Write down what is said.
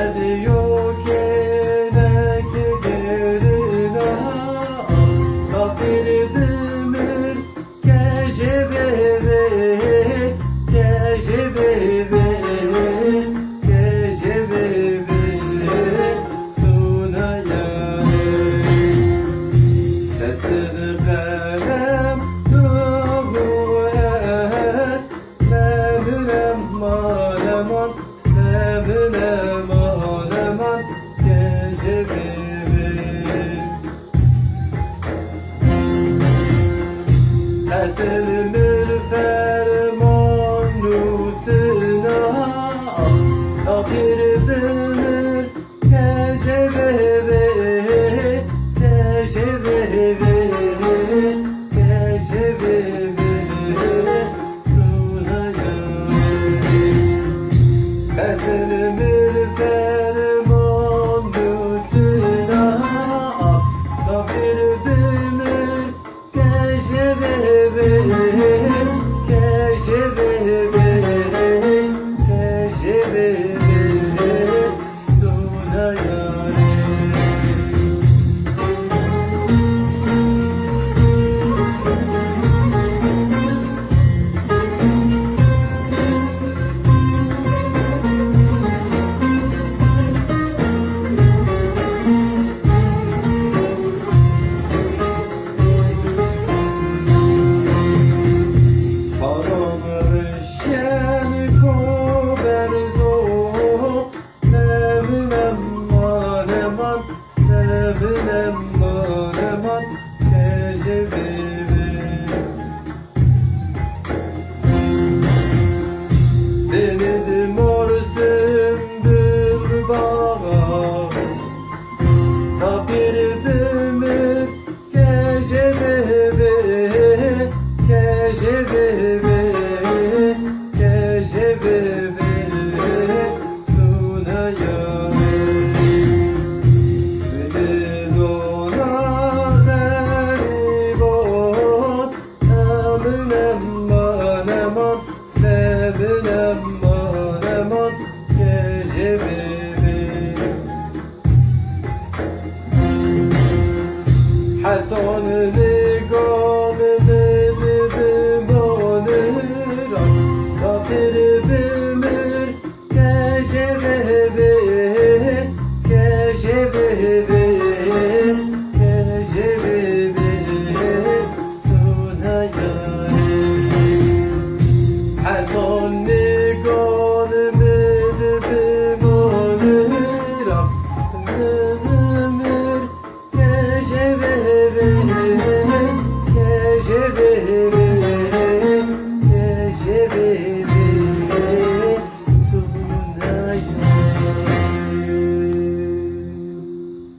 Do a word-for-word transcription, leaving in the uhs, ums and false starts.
Yo kênek gerina, tapir bimir, kejê veve, kejê veve, kejê veve, suna yare. Destid qelem nubu est, Levinem maleman, levinem maleman, kejê veve. Qetil mir ferman nusina, tapir bimir, kejê veve, kejê veve, kejê veve, suna yare. Qetil mir ferman nusina, tapir bimir, kejê veve, kejê veve, kejê veve, suna yare. Paran rişyen ko berzo, levinem maleman, levinem maleman, kejê veve. Binid mor sümbül bağa, tapir bimir, kejê veve, kejê veve, kejê veve, suna yare. Binid ona xerîbon, Emin eman eman, levin eman eman, kejê veve. Heton